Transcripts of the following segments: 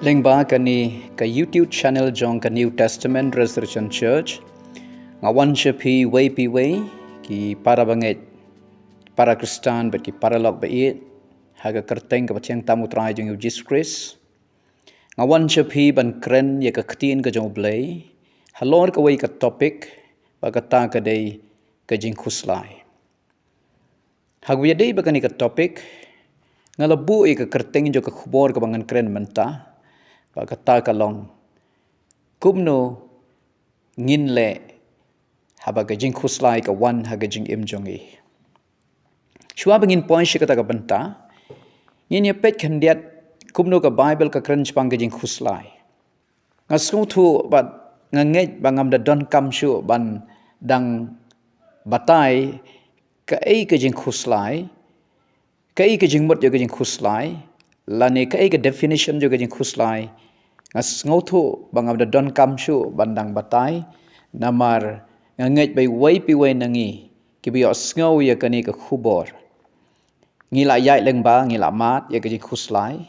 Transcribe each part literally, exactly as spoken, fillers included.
Lyngba kane ka YouTube channel jong ka New Testament Resurrection Church, nga wan sha phi wei pa wei, ki para bangeit, para Khristan bad ki para lok ba ïeit ha ka kyrteng kaba thiang tam u Trai jong ngi u Jisu Khrist. Nga wan sha phi ban kren ïa ka ktien ka jong u Blei halor kawei ka topic, ba kata ka dei ka jingkhuslai. Haba ïadei bad kane ka topic, nga la buh ïa ka kyrteng jong ka khubor kaba ngan kren mynta, ba kata ka long: Kumno ngin leh haba ka jingkhuslai ka wan ha ka jingim jong ngi? Shuwa ba ngin poi sha kata ka bynta, ngin ïa peit khyndiat kumno ka Baibl ka kren shaphang ka jingkhuslai. Nga sngewthuh bad nga ngeit ba ngam da donkam shuh ban dang batai kaei ka jingkhuslai, kaei ka jingmut jong ka jingkhuslai, lane kaei ka definition jong ka jingkhuslai. Nga sngewthuh ba ngam da donkam shuh ban dang batai, namar nga ngeit ba iwei pa iwei na ngi kiba ïohsngew ïa kane ka khubor, ngi la ïaid lyngba, ngi la mad ïa ka jingkhuslai.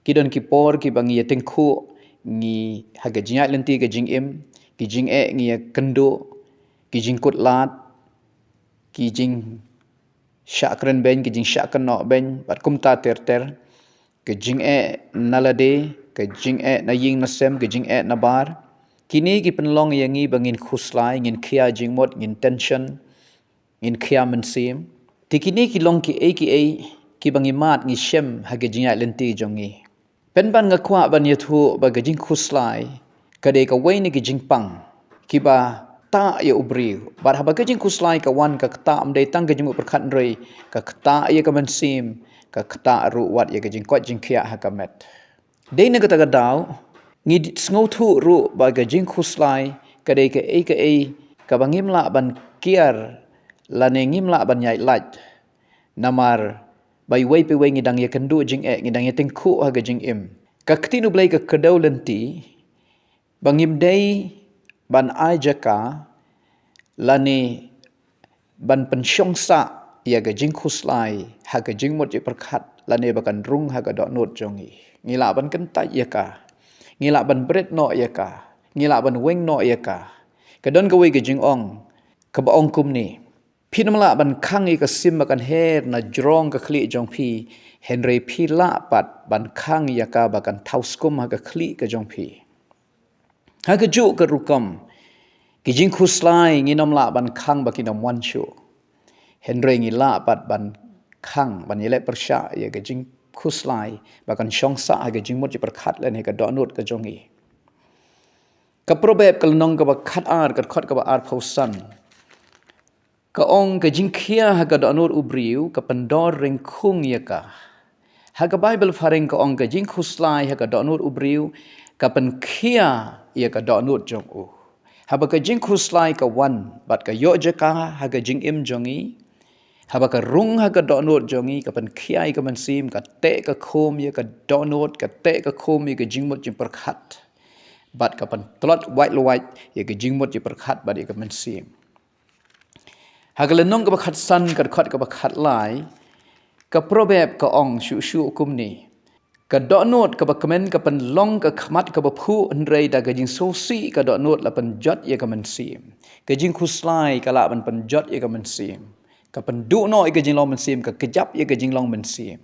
Ki don ki por kiba ngi ïa tyngkhuh, ngi ha ka jingïaid lynti ka jingim, ki jingeh ngi ïa kynduh, ki jingkut lad, ki jingshah kren beiñ, ki jingshah kynnoh beiñ, bad kumta ter ter. Ka jingeh na lade, ka jingeh na ïing na sem, ka jingeh na bar. Kine ki pynlong ïa ngi ba ngin khuslai, ngin khia jingmut, ngin tension, ngin khia mynsiem. Te kine ki long kiei kiei kiba ngi mad ngi shem ha ka jingïaid lynti jong ngi. Pynban nga kwah ban ïathuh ba ka jingkhuslai ka dei kawei na ki jingpang kiba ktah ïa u briew. Bad haba ka jingkhuslai ka wan, ka ktah ym dei tang ka jingmut pyrkhat hynrei ka ktah ïa ka mynsiem, ka ktah ruh wat ïa ka jingkoit jingkhiah ha ka met. Dei na kata ka daw, ngi sngewthuh ruh ba ka jingkhuslai ka dei kaei kaei kaba ngim lah ban kiar lane ngim lah ban ïaid lait. Namar ba iwei pa iwei ngi dang ïa kynduh jingeh, ngi dang ïa tyngkhuh ha ka jingim. Ka ktien u Blei ka kdew lynti ba ngim dei ban ai jaka lane ban pynshong sah ïa ka jingkhuslai ha ka jingmut jingpyrkhat lane ba kan rung ha ka dohnud jong ngi. Ngi lah ban kyntait ïa ka, ngi lah ban bret noh ïa ka, ngi lah ban weng noh ïa ka. Ka don kawei ka jingong kaba ong kumne: Phin ym lah ban khang ïa ka sim ba kan her na jrong ka khlieh jong phi, hynrei phi lah pat ban khang ïa ka ba kan thaw skum ha ka khlieh ka jong phi. Ha kajuh ka rukom, ki jingkhuslai ngin ym lah ban khang ba kin ym wan shuh, hynrei ngi lah pat ban khang, ban ïaleh pyrshah ïa ka jingkhuslai ba kan shong sah ha ka jingmut jingpyrkhat lane ka dohnud ka jong ngi. Ka Proverb ka lynnong kaba khatar, ka dkhot kaba arphew san, ka ong: Ka jingkhia ha ka dohnud u briew ka pyndor ryngkhung ïa ka. Ha ka Baibl phareng ka ong: Ka jingkhuslai ha ka dohnud u briew ka pynkhia ïa ka dohnud jong u. Haba ka jingkhuslai ka wan bad ka ïoh jaka ha ka jingim jong ngi, haba ka rung ha ka dohnud jong ngi, ka pynkhia ïa ka mynsiem, ka teh ka khum ïa ka dohnud, ka teh ka khum ïa ka jingmut jingpyrkhat, bad ka pyntlot wait lwait ïa ka jingmut jingpyrkhat bad ïa ka mynsiem. Ha ka lynnong kaba khatsan, ka dkhot kaba khatlai, ka Proverb ka ong shuh shuh kumne: Ka dohnud kaba kmen ka pynlong ka khmat kaba phuh, hynrei da ka jingsngewsih ka dohnud la pynjot ïa ka mynsiem. Ka jingkhuslai ka lah ban pynjot ïa ka mynsiem, ka pynduh noh ïa ka jinglong mynsiem, ka kjap ïa ka jinglong mynsiem.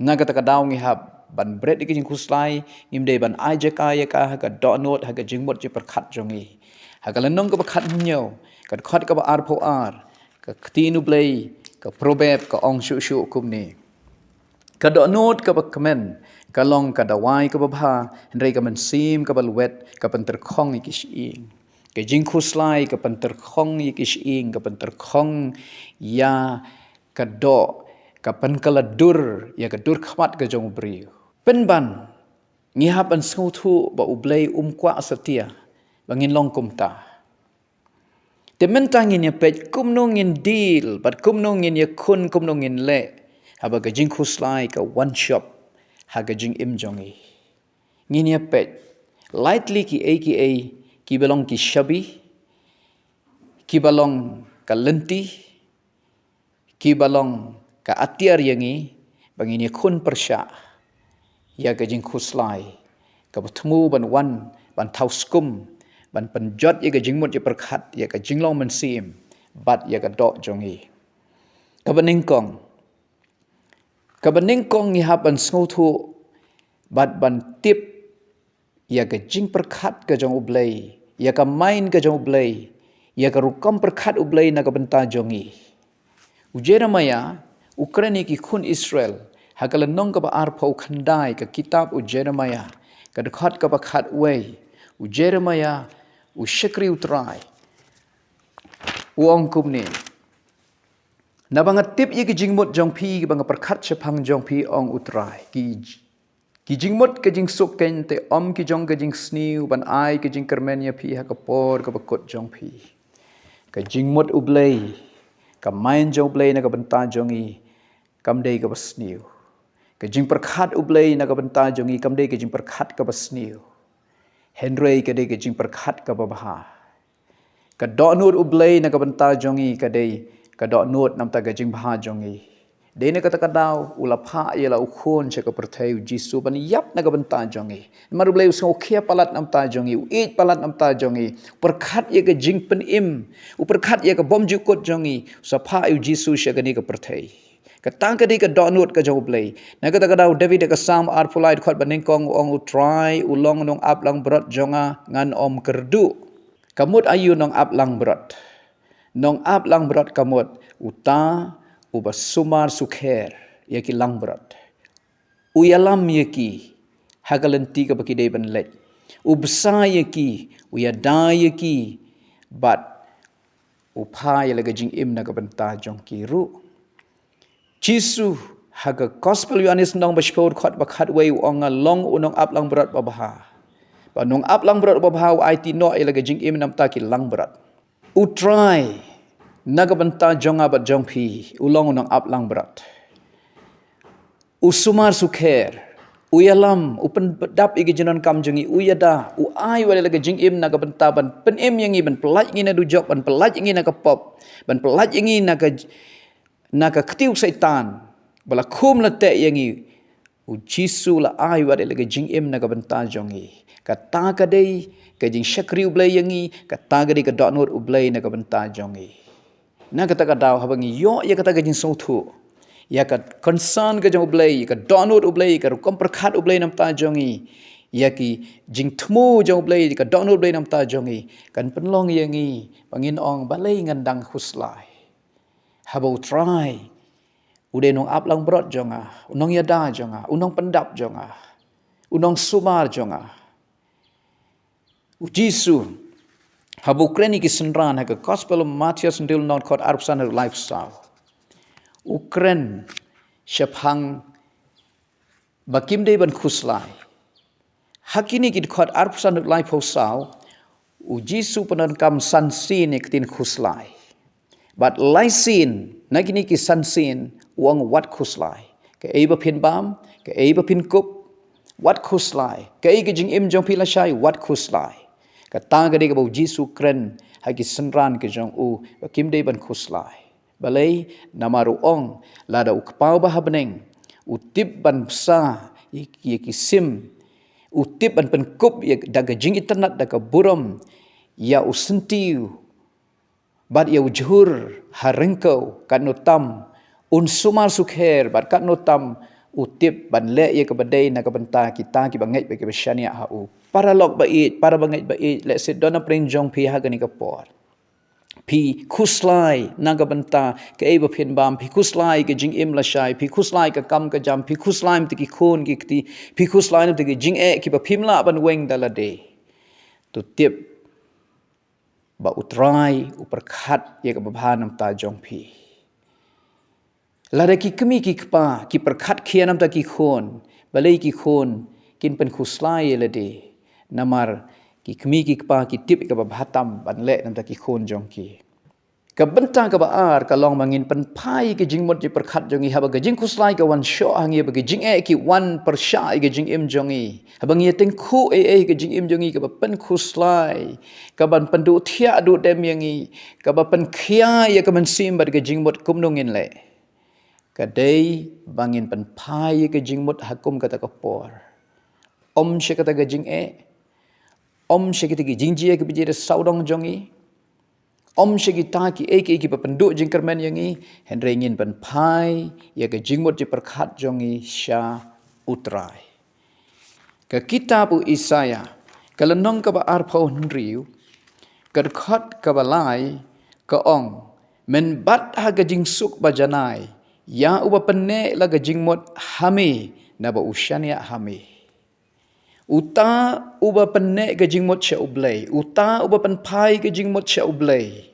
Na kata ka daw ngi hap ban bret ïa ka jingkhuslai, ngim dei ban ai jaka ïa ka ha ka dohnud, ha ka jingmut jingpyrkhat jong ngi. Ha ka lynnong kaba khathynñiew, ka dkhot kaba arphew ar, ka ktien u Blei, ka Proverb ka ong shuh shuh kumne: Ka dohnud kaba kmen ka long ka dawai kaba bha, hynrei ka mynsiem kaba lwet ka pyntyrkhong ïa ki shyieng. Ka jingkhuslai ka pyntyrkhong ïa ki shyieng, ka pyntyrkhong ïa ka doh, ka pynkylla dur ïa ka dur khmat ka jong u briew. Pynban ngi hap ban sngewthuh ba u Blei um kwah satia ba ngin long kumta. Te mynta ngin ïa peit kumno ngin deal bad kumno ngin ïakhun, kumno ngin leh haba ka jingkhuslai ka wan shop ha ka jingim jong ngi. Ngin ïa peit lai tylli kiei kiei kiba long ki shabi, kiba long ka lynti, kiba long ka atiar ïa ngi ba ngin ïakhun pyrshah ïa ka jingkhuslai kaba thmu ban wan ban thaw skum ban pynjot ïa ka jingmut jingpyrkhat ïa ka jinglong mynsiem bad ïa ka doh jong ngi. Kaba nyngkong, kaba nyngkong ngi hap ban sngewthuh bad ban tip ïa ka jingpyrkhat ka jong U Blei, ïa ka mind ka jong U Blei, ïa ka rukom pyrkhat U Blei na ka bynta jong ngi. U Jeremiah u kren ïa ki khun Israel ha ka lynnong kaba arphew khyndai ka kitab u Jeremiah, ka dkhot kaba khatwei. U Jeremiah u shakri U Trai, u ong kumne: Naba nga tip ïa ki jingmut jong phi, kiba nga pyrkhat shaphang jong phi, ong U Trai, ki ki jingmut ka jingsuk keiñ, te ym ki jong ka jingsniew, ban ai ka jingkyrmen ïa phi ha ka por kaba kut jong phi. Ka jingmut U Blei, ka mind jong U Blei na ka bynta jong ngi, kam dei kaba sniew. Ka jingpyrkhat U Blei na ka bynta jong ngi kam dei ka jingpyrkhat kaba sniew, hynrei ka dei ka jingpyrkhat kaba bha. Ka dohnud U Blei na ka bynta jong ngi ka dei ka dohnud na bynta ka jingbha jong ngi. Dei na kata ka daw u la phah ïa la u Khun sha ka pyrthei, U Jisu, ban ïap na ka bynta jong ngi. Namar U Blei u sngew khia palat na bynta jong ngi, u ïeit palat na bynta jong ngi, u pyrkhat ïa ka jingpynim, u pyrkhat ïa ka bymjukut jong ngi, u sa phah ïa U Jisu sha kane ka pyrthei. Kata ka dei ka dohnud ka jong U Blei. Na kata ka daw David ha ka Salm arphew lai dkhot ba nyngkong u ong: U Trai u long nongap langbrot jong nga, ngan ym kyrduh. Ka mut aïu nongap langbrot? Nongap langbrot ka mut uta uba sumar sukher ïa ki langbrot. U ïalam ïa ki ha ka lynti kaba ki dei ban leit. U bsa ïa ki, u ïada ïa ki, bad u phah ïa la ka jingim na ka bynta jong ki ruh. Jisu ha ka Gospel Ïoannis lynnong ba shiphew dkhot ba khatwei u ong: Nga long u nongap langbrot babha. Ba nongap langbrot babha u aiti noh ïa la ka jingim na bynta ki langbrot. U Trai na ka bynta jong nga bad jong phi u long u nongap langbrot. U sumar sukher, u ïalam, u pyndap ïa ki jingdonkam jong ngi, u ïada, u ai wat ïa la ka jingim na ka bynta ban pynim ïa ngi, ban pyllait ïa ngi na dujok, ban pyllait ïa ngi na ka pop, ban pyllait ïa ngi na ka na ka kti u Soitan ba la khum la teh ïa ngi. U Jisu la ai wat ïa la ka jingim na ka bynta jong ngi. Kata ka dei ka jingshakri U Blei ïa ngi, kata ka dei ka dohnud U Blei na ka bynta jong ngi. Na kata ka daw haba ngi ïoh ïa kata ka jingsngewthuh ïa ka concern ka jong U Blei, ïa ka dohnud U Blei, ïa ka rukom pyrkhat U Blei na bynta jong ngi, ïa ki jingthmu jong U Blei, ïa ka dohnud U Blei na bynta jong ngi, kan pynlong ïa ngi ba ngin ong: Balei ngan dang khuslai? Haba U Trai u dei u nongap langbrot jong nga, u nongïada jong nga, u nongpyndap jong nga, u nongsumar jong nga. U Jisu haba u kren ïa ki synran ha ka Gospel u Mathaios lynnong dkhot arphew san haduh laiphew saw, u kren shaphang ba kim dei ban khuslai. Ha kine ki dkhot arphew san haduh laiphew saw, U Jisu u pyndonkam san sien ïa ka ktien khuslai. Bad lai sien na kine ki san sien u ong: Wat khuslai. Kaei ba phin bam, kaei ba phin kup, wat khuslai. Kaei ka jingim jong phi lashai, wat khuslai. Kata ka dei kaba U Jisu u kren ha ki synran ki jong u ba kim dei ban khuslai. Balei? Namar u ong: Lada u Kpa uba ha bneng u tip ban bsa ïa ki, ïa ki sim, u tip ban pynkup ïa, da ka jingitynnad, da ka burom, ïa u syntiew bad ïa u jhur ha ryngkew, katno tam un sumar sukher, bad katno tam u tip ban leh ïa kaba dei na ka bynta kita kiba ngeit bad kiba shaniah ha u. Paralok ba ïeit, para bangeit ba ïeit, lehse don na pdeng jong phi ha kane ka por. Phi khuslai na ka bynta kaei ba phin bam, phi khuslai ka jingim lashai, phi khuslai ka kam ka jam, phi khuslai mynta ki khun ki kti, phi khuslai mynta ki jingeh kiba phim lah ban weng da lade. To tip ba U Trai u pyrkhat ïa kaba bha na bynta jong phi. Lada ki kmie ki kpa ki pyrkhat khia na bynta ki khun, balei ki khun kin pynkhuslai ïa lade? Namar ki kmie ki kpa ki tip ïa kaba bha tam ban leh na bynta ki khun jong ki. Ka bynta kaba ar ka long ba ngin pynphai ïa ka jingmut jingpyrkhat jong ngi haba ka jingkhuslai ka wan shoh ha ngi, haba ka jingeh ki wan pyrshah ïa ka jingim jong ngi, haba ngi ïa tyngkhuh ei ei ïa ka jingim jong ngi, kaba pynkhuslai, kaban pynduh thiah duh dem ïa ngi, kaba pynkhia ïa ka mynsiem bad ka jingmut, kumno ngin leh? Ka dei ba ngin pynphai ïa ka jingmut ha kum kata ka por. Ym sha kata ka jingeh, ym sha kita ki jingjia kiba jia da sawdong jong ngi, ym sha kita kiei kiei kiba pynduh jingkyrmen ïa ngi, hynrei ngin pynphai ïa ka jingmut jingpyrkhat jong ngi sha U Trai. Ka kitab u Isaïah, ka lynnong kaba arphew hynriew, ka dkhot kaba lai, ka ong, men bat ha ka jingsuk ba janai ïa uba pynneh la ka jingmut ha me, naba u shaniah ha me. Uta uba pynneh ka jingmut sha U Blei, uta uba pynphai ka jingmut sha U Blei,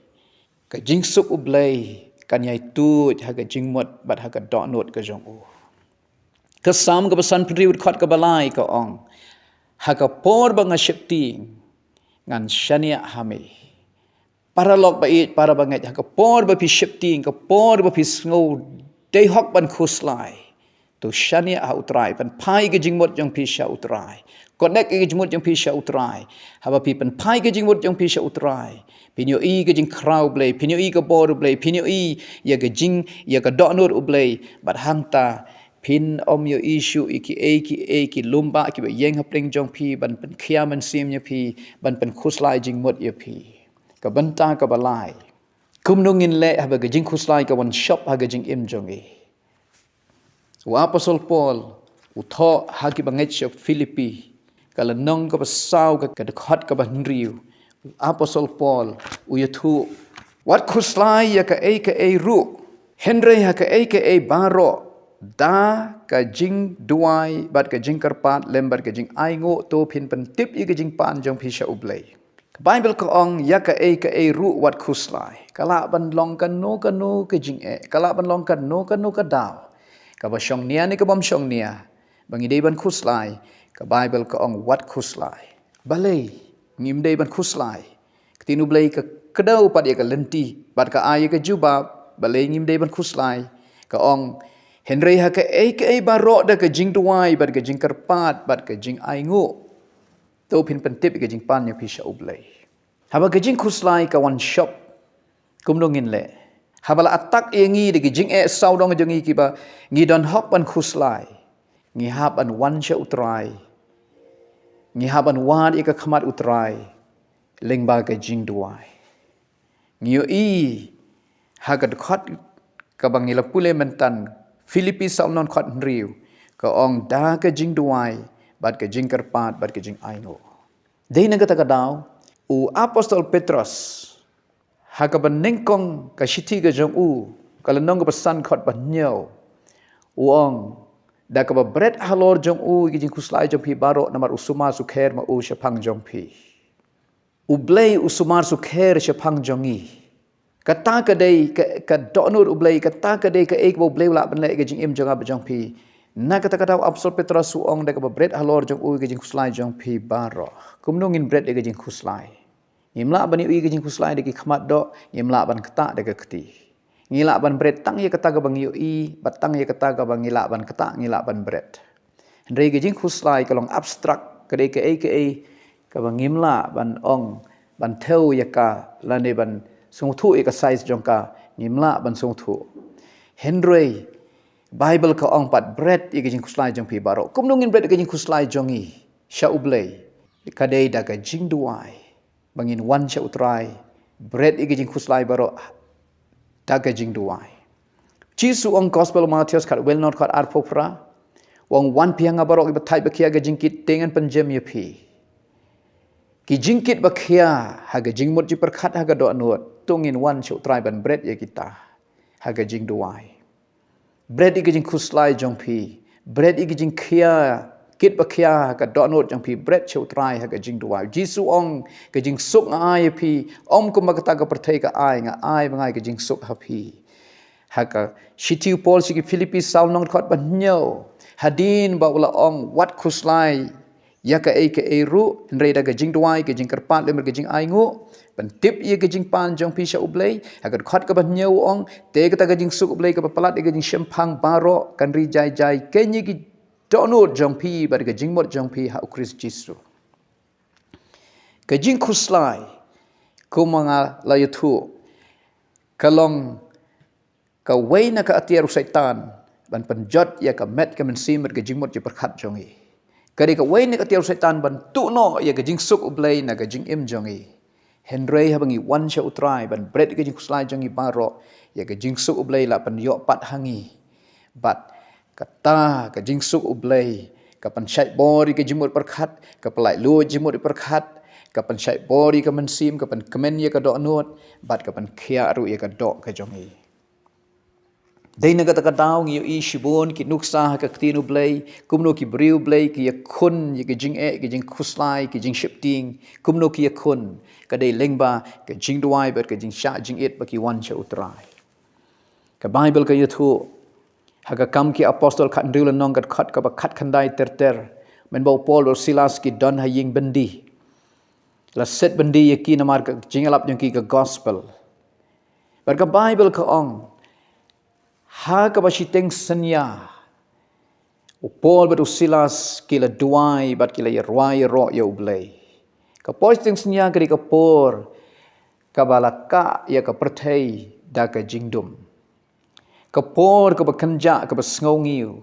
ka jingsuk U Blei kan ïai tuid ha ka jingmut bad ha ka dohnud ka jong u. Ka Salm kaba sanphew hynriew, dkhot kaba lai, ka ong, ha ka por ba nga sheptieng, ngan shaniah ha me. Paralok ba ïeit, para bangeit, ha ka por ba phi sheptieng, ka por ba phi sngew dei hok ban khuslai, to shaniah ha U Trai, pynphai ka jingmut jong phi sha U Trai, connect ka jingmut jong phi sha U Trai. Haba phi pynphai ka jingmut jong phi sha U Trai, phin ïohi ka jingkhraw U Blei, phin ïohi ka bor U Blei, phin ïohi ïa ka jing, ïa ka dohnud U Blei, bad hangta phin ym ïohi shuh ïa kiei kiei ki lum bah kiba ïeng hapdeng jong phi ban pynkhia mynsiem ïa phi, ban pynkhuslai jingmut ïa phi. Ka bynta kaba lai, kumno ngin leh haba ka jingkhuslai ka wan shop ha ka jingim jong ngi? U Apostol Paul u thoh ha ki bangeit sha Philippi, ka lynnong kaba saw, ka, ka dkhot kaba hynriew. U Apostol Paul u ïathuh, wat khuslai ïa kaei kaei ruh, hynrei ha kaei kaei baroh, da ka jingduwai bad ka jingkyrpad lem bad ka jingainguh, to phin pyntip ïa ka jingpan jong phi sha U Blei. Ka Baibl ka ong, ïa kaei kaei ruh wat khuslai. Ka lah ban long kano kano ka jingeh, ka lah ban long kano kano ka daw, kaba shongnia ne kabym shongnia, ba ngi dei ban khuslai, ka Baibl ka ong wat khuslai. Balei ngim dei ban khuslai? Ka ktien U Blei ka kdew pat ïa ka lynti bad ka ai ïa ka jubab, balei ngim dei ban khuslai. Ka ong, hynrei ha kaei kaei baroh da ka jingduwai bad ka jingkyrpad bad ka jingainguh, to phin pyntip ïa ka jingpan jong phi sha U Blei. Haba ka jingkhuslai ka wan shop, kumno ngin leh? Haba la attack ïa ngi da ki jingeh sawdong jong ngi kiba ngi don hok ban khuslai, ngi hap ban wan sha U Trai, ngi hap ban wad ïa ka khmat U Trai lyngba ka jingduwai. Ngi ïohi ha ka dkhot kaba ngi la pule mynta, Philippi saw lynnong, dkhot hynriew, ka ong, da ka jingduwai bad ka jingkyrpad bad ka jingainguh. Dei na kata ka daw, u Apostol Petros, ha kaba nyngkong ka shithi ka jong u, ka lynnong kaba san, dkhot ba hynñiew, u ong, da kaba bret halor jong u ïa ka jingkhuslai jong phi baroh, namar u sumar sukher ma u shaphang jong phi. U Blei u sumar sukher shaphang jong ngi. Kata ka dei ka, ka dohnud U Blei, kata ka dei kaei kaba U Blei u lah ban leh ïa ka jingim jong nga bad jong phi. Na kata ka daw u Apostol Petros u ong, da kaba bret halor jong u ïa ka jingkhuslai jong phi baroh. Kumno ngin bret ïa ka jingkhuslai? Ngim lah ban ïohi ïa ka jingkhuslai da ki khmat doh, ngim lah ban ktah da ka kti. Ngi lah ban bret tang ïa kata kaba ngi ïohi, bad tang ïa kata kaba ngi lah ban ktah, ngi lah ban bret. Hynrei ka jingkhuslai ka long abstract, ka dei kaei kaei kaba ngim lah ban ong, ban thew ïa ka, lane ban sngewthuh ïa ka size jong ka, ngim lah ban sngewthuh. Hynrei Baibl ka ong pat, bret ïa ka jingkhuslai jong phi baroh. Kumno ngin bret ïa ka jingkhuslai jong ngi sha U Blei? Ka dei da ka jingduwai. Ba ngin wan sha U Trai, bret ïa ka jingkhuslai baroh da ka jingduwai. Jisu ong, Gospel Mathaios khatwei lynnong, dkhot arphew phra, u ong, wan phi ha nga baroh kiba thait ba khia ka jingkit, te ngan pynjem ïa phi. Ki jingkit ba khia ha ka jingmut jingpyrkhat, ha ka dohnud, to ngin wan sha U Trai ban bret ïa kita ha ka jingduwai. Bret ïa ka jingkhuslai jong phi, bret ïa ka jingkhia, kit ba khia ha ka dohnud jong phi, bret sha U Trai ha ka jingduwai. Jisu ong, ka jingsuk nga ai ïa phi, ym kumba kata ka pyrthei ka ai, nga ai ba nga ai ka jingsuk ha phi. Ha ka shithi u Paul sha ki Philippi saw lynnong, dkhot ba hynñiew, hadien ba u la ong, wat khuslai ïa kaei kaei ruh, hynrei da ka jingduwai, ka jingkyrpad lem bad ka jingainguh, pyntip ïa ka jingpan jong phi sha U Blei. Ha ka dkhot kaba hynñiew u ong, te kata ka jingsuk U Blei kaba palat ïa ka jingshemphang baroh kan ri jai jai keiñ ïa ki dohnud jong phi bad ka jingmut jong phi ha U Khrist Jisu. Ka jingkhuslai, kumba nga la ïathuh, ka long kawei na ka atiar u Soitan ban pynjot ïa ka met ka mynsiem bad ka jingmut jingpyrkhat jong ngi. Ka dei kawei na ka tiar u Soitan ban tuh noh ïa ka jingsuk U Blei na ka jingim jong ngi. Hynrei haba ngi wan sha U Trai ban bret ïa ka jingkhuslai jong ngi baroh, ïa ka jingsuk U Blei la pynïoh pat ha ngi. Bad kata ka jingsuk U Blei ka pynshait bor ïa ka jingmut pyrkhat, ka pynlait luid jingmut pyrkhat, ka pynshait bor ïa ka mynsiem, ka pynkmen ïa ka dohnud, bad ka pynkhiah ruh ïa ka doh ka jong ngi. Dei na kata ka daw ngi ïohi shibun ki nuksa ha ka ktien U Blei, kumno ki briew U Blei ki ïakhun ïa ka jingeh, ka jingkhuslai, ka jingsheptieng, kumno ki ïakhun, ka dei lyngba ka jingduwai bad ka jingshah jingit ba ki wan sha U Trai. Ka Baibl ka ïathuh ha ka Kam ki Apostol khathynriew lynnong, ka dkhot kaba khatkhyndai ter ter, mynba u Paul bad u Silas ki don ha ïing byndi, la set byndi ïa ki namar ka jingïalap jong ki ka gospel. Bad ka Baibl ka ong, ha kaba shiteng synñia u Paul bad u Silas ki la duwai bad ki la ïa rwai ïaroh ïa U Blei. Ka por shiteng synñia ka dei ka por kaba la kah ïa ka pyrthei da ka jingdum. Ka por kaba kynjah, kaba sngew ngiew.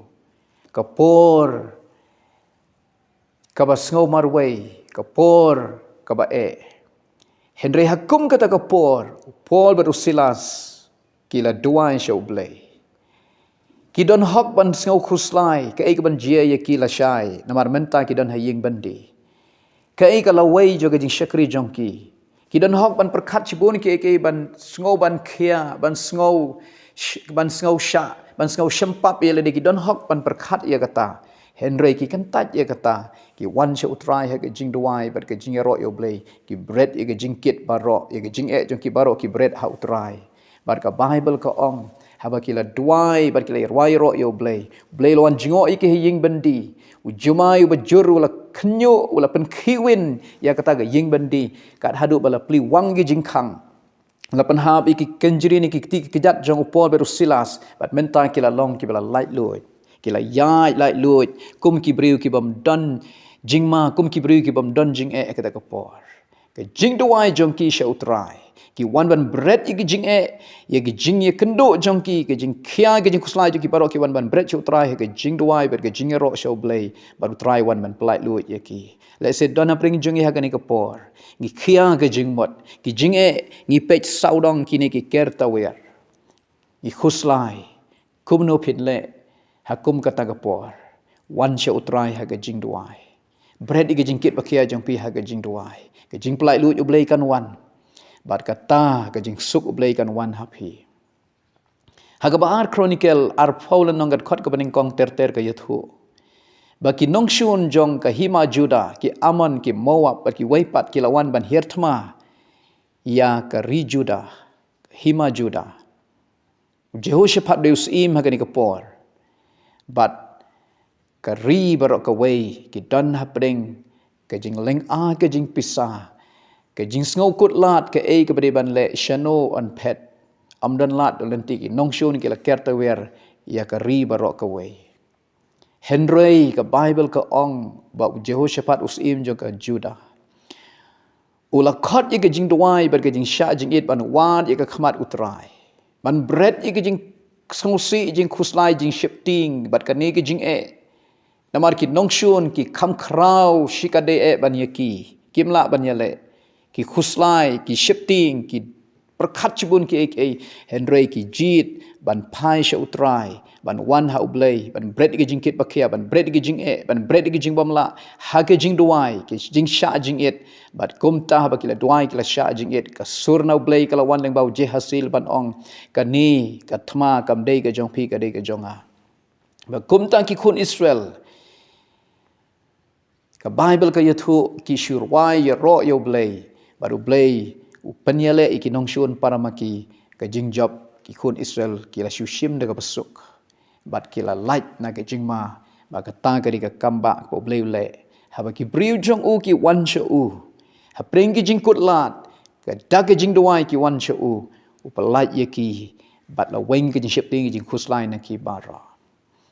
Ka por kaba sngew marwei, ka por kaba eh. Hynrei ha kum kata ka por, u Paul bad u Silas ki la duwai sha U Blei. Ki don hok ban sngew khuslai, kaei kaban jia ïa ki lashai, namar mynta ki don ha ïing byndi. Kaei ka lawei jong ka jingshakri jong ki. Ki don hok ban pyrkhat shibun kiei kiei, ban sngew ban khia, ban sngew sh-, ban sngew shah, ban sngew shempap ïa lade, ki don hok ban pyrkhat ïa kata. Hynrei ki kyntait ïa kata, ki wan sha U Trai ha ka jingduwai bad ka jingïaroh ïa U Blei, ki bret ïa ka jingkit baroh, ïa ka jingeh jong ki baroh ki bret ha U Trai. Bad ka Baibl ka ong, haba ki la duwai bad ki la rwai ïaroh ïa U Blei, U Blei u la wan jngoh ïa ki ha ïing byndi. U jumai uba jur u la khynñiuh, u la pynkhih win ïa kata ka ïing byndi, kat haduh ba la plie wang ki jingkhang. La pynhap ïa ki kynjri ne ki kti ki kjat jong u Paul bad u Silas, bad mynta ki la long kiba la laitluid. Ki la ïaid laitluid kum ki briew ki bym don jingma, kum ki briew ki bym don jingeh ha kata ka por. Ka jingduwai jong ki sha U Trai, ki wan ban bret ïa ki jingeh, ïa ki jingïakynduh jong ki, ka jingkhia, ka jingkhuslai jong ki baroh, ki wan ban bret sha U Trai ha ka jingduwai bad ka jingïaroh sha U Blei, bad U Trai wan ban pyllait luid ïa ki. Lehse don hapdeng jong ngi ha kane ka por, ngi khia ka jingmut, ki jingeh, ngi peit sawdong kine ki ker tawiar. Ngi khuslai, kumno phin leh ha kum kata ka por? Wan sha U Trai ha ka jingduwai. Bret ïa ka jingkit ba khia jong phi ha ka jingduwai. Ka jingpyllait luid U Blei kan wan. Bad kata ka jingsuk U Blei kan wan ha phi. Ha kaba ar Chronicle arphew lynnong, ka dkhot kaba nyngkong ter ter ka ïathuh ba ki nongshun jong ka hima Judah, ki Ammon, ki Moab, bad kiwei pat ki la wan ban hiar thma ïa ka ri Judah, hima Judah. U Jehoshaphat u dei u syiem ha kane ka por. Bad ka ri baroh kawei ki don hapdeng ka jinglynga ka jingpisa, ka jingsngewkhuslad kaei kaba dei ban leh, shano yn phet. Ym don lad, don lynti, ki nongshun ki la ker tawiar ïa ka ri baroh kawei. Hynrei ka Baibl ka ong ba u Jehoshaphat u syiem jong ka Judah u la khot ïa ka jingduwai bad ka jingshah jingit ban wad ïa ka khmat U Trai, ban bret ïa ka jingsngewsih, jingkhuslai, jingsheptieng bad kane ka jingeh. Namar ki nongshun ki kham khraw shikatdei eh ban ïa ki, kim lah ban ïaleh. Ki khuslai, ki sheptieng, ki pyrkhat shibun kiei kiei, hynrei ki jied ban phai sha U Trai, ban wan ha U Blei, ban bret ïa ka jingkit ba khia, ban bret ïa ka jingeh, ban bret ïa ka jingbymlah ha ka jingduwai, ka jingshah jingit. Bad kumta haba ki la duwai, ki la shah jingit, ka sur na U Blei ka la wan lyngba u Jehaziel ban ong, kane ka thma kam dei ka jong phi, ka dei ka jong nga. Bad kumta ki khun Israel, ka Baibl ka ïathuh, ki shu rwai ïaroh ïa U Blei, bad U Blei u pynïaleh ïa ki nongshun para ma ki. Ka jingjop, ki khun Israel ki la shu shim da kaba suk bad ki la lait na ka jingma. Bad kata ka dei ka kam ba U Blei u leh, haba ki briew jong u ki wan sha u hapdeng ki jingkhuslad, ka da ka jingduwai ki wan sha u, u pyllait ïa ki bad la weng ka jingsheptieng, ka jingkhuslai na ki baroh.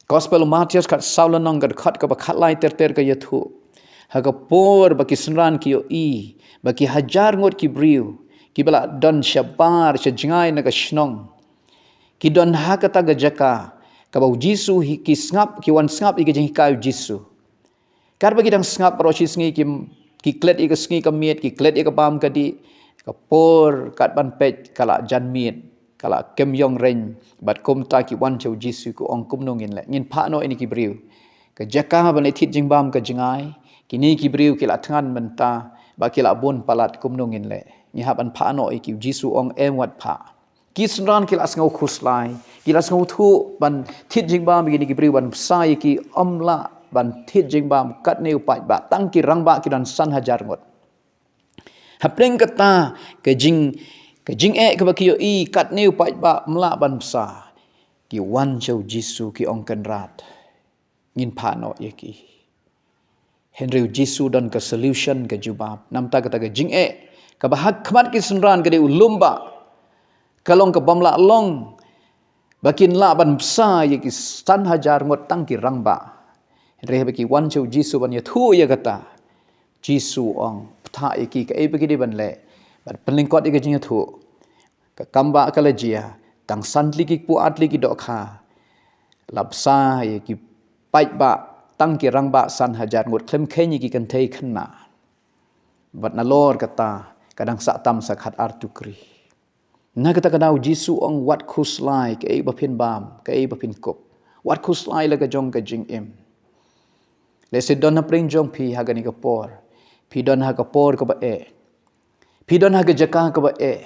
Gospel u Mathaios khatsaw lynnong, ka dkhot kaba khatlai ter ter ka ïathuh, ha ka por ba ki synran ki ïohi ba ki hajar ngut ki briew kiba la don shabar shajngai na ka shnong ki don ha kata ka jaka kaba u Jisu hi-, ki sngap, ki wan sngap ïa ka jinghikai u Jisu. Katba ki dang sngap baroh shi sngi ki, ki klet ïa ka sngi ka miet, ki klet ïa ka bam ka dih, ka por kat ban peit ka la jan miet, ka la kem ïong rein, bad kumta ki wan sha u Jisu ki ong, kumno ngin leh? Ngin phah noh ïa kine ki briew. Ka jaka ban leit thied jingbam ka jngai, kine ki briew ki la thngan mynta, bad ki la bun palat, kumno ngin leh? Ngi hap ban phah noh ïa ki. U Jisu ong, em wat phah. Ki synran ki la sngew khuslai, ki la sngewthuh ban thied jingbam ïa kine ki briew, ban bsa ïa ki, ym lah ban thied jingbam katne u paidbah, tang ki rangbah ki don san hajar ngut. Hapdeng kata ka jing, ka jingeh kaba ki ïohi, katne u paidbah ym lah ban bsa, ki wan sha u Jisu ki ong, Kynrad, ngin phah noh ïa ki. Hynrei u Jisu don ka solution, ka jubab. Namar kata ka jingeh kaba ha khmat ki synran ka dei u lum bah, ka long kaba ym lah long ba kin lah ban bsa ïa ki san hajar ngut tang ki rangbah. Hynrei haba ki wan sha u Jisu ban ïathuh ïa kata, Jisu ong, phah ïa ki, kaei ba ki dei ban leh, bad pynlyngkot ïa ka jingïathuh. Ka kam bah ka la jia, tang san tylli ki kpu, ar tylli ki dohkha. La bsa ïa ki paidbah, tang ki rangbah san hajar ngut, khlem kheiñ ïa ki kynthei khynnah. Bad nalor kata, ka dang sah tam sa khatar tukri. Na kata ka daw u Jisu ong, wat khuslai kaei ba phin bam, kaei ba phin kup. Wat khuslai la ka jong ka jingim. Lehse don hapdeng jong phi ha kane ka por, phi don ha ka por kaba eh, phi don ha ka jaka kaba eh,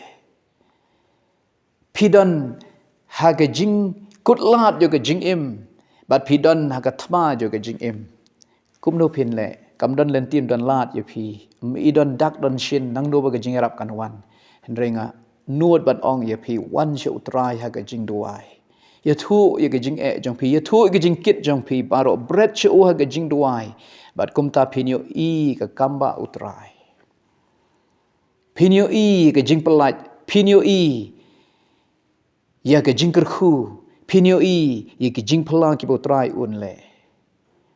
phi don ha ka jingkut lad jong ka jingim, bad phi don ha ka thma jong ka jingim. Kumno phin leh? Kam don lynti, ym don lad ïa phi. Ym i don dak don shin, nangno ba ka jingïarap kan wan. Hynrei nga nud ban ong ïa phi, wan sha u Trai ha ka jingduwai. Ïathuh ïa ka jingeh jong phi, ïathuh ïa ka jingkit jong phi baroh, bret sha u ha ka jingduwai. Bad kumta phin ïohi ka kam bah u Trai. Phin ïohi ka jingpyllait, phin ïohi ïa ka jingkyrkhu, phin ïohi ïa ka jingphylla kiba u Trai un leh.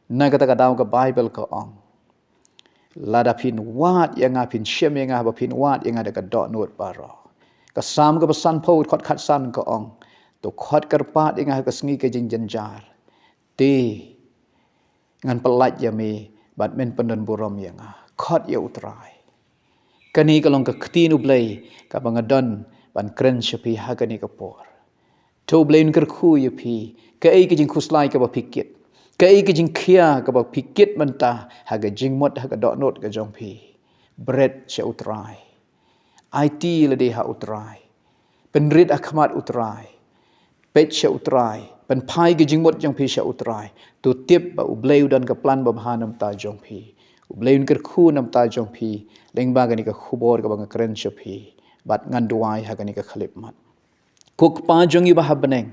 Na kata ka daw ka Baibl ka ong, lada phin wad ïa nga, phin shem ïa nga, haba phin wad ïa nga da ka dohnud baroh. Ka Salm kaba sanphew, dkhot khatsan ka ong, to khot kyrpad ïa nga ha ka sngi ka jingjynjar. Te ngan pyllait ïa me, bad men pyndon burom ïa nga. Khot ïa u Trai. Kane ka long ka ktien u Blei kaba nga don ban kren sha phi ha kane ka por. To u Blei un kyrkhu ïa phi. Kaei ka jingkhuslai kaba phi kit, kaei ka jingkhia kaba phi kit mynta ha ka jingmut, ha ka dohnud ka jong phi, bret sha u Trai. Aiti lade ha u Trai. Pynrit ha khmat u Trai. Peit sha u Trai. Pynphai ka jingmut jong phi sha u Trai. To tip ba u Blei u don ka plan babha namar jong phi. U Blei un kyrkhu namar jong phi. Lyngba kane ka khubor kaba nga kren sha phi. Bad ngan duwai ha kane ka khyllipmat. Ko Kpa jong ngi ba ha bneng,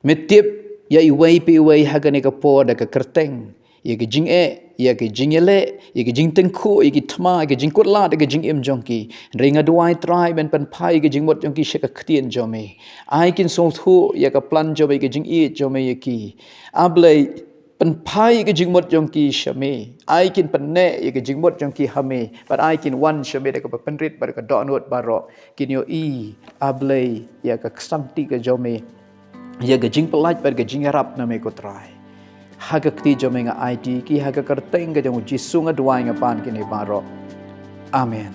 me tip ïa iwei pa iwei ha kane ka por da ka kyrteng, ïa ka jingeh, ïa ka jingïaleh, ïa ka jingtyngkhuh, ïa ki thma, ïa ka jingkut lad, ïa ka jingim jong ki. Hynrei nga duwai Trai, men pynphai ïa ka jingmut jong ki sha ka ktien jong me. Ai kin sngewthuh ïa ka plan jong me, ïa ka jingïeit jong me ïa ki. A Blei, pynphai ïa ka jingmut jong ki sha me. Ai kin pynneh ïa ka jingmut jong ki ha me. Bad ai kin wan sha me da kaba pynrit bad da ka dohnud baroh. Kin ïohi, a Blei, ïa ka ksangti ka jong me, ïa ka jingpyllait bad ka jingïarap na me ko Trai. Ha ka kti jong me nga aiti ki, ha ka kyrteng ka jong u Jisu nga duwai, nga pan kine baroh. Amen.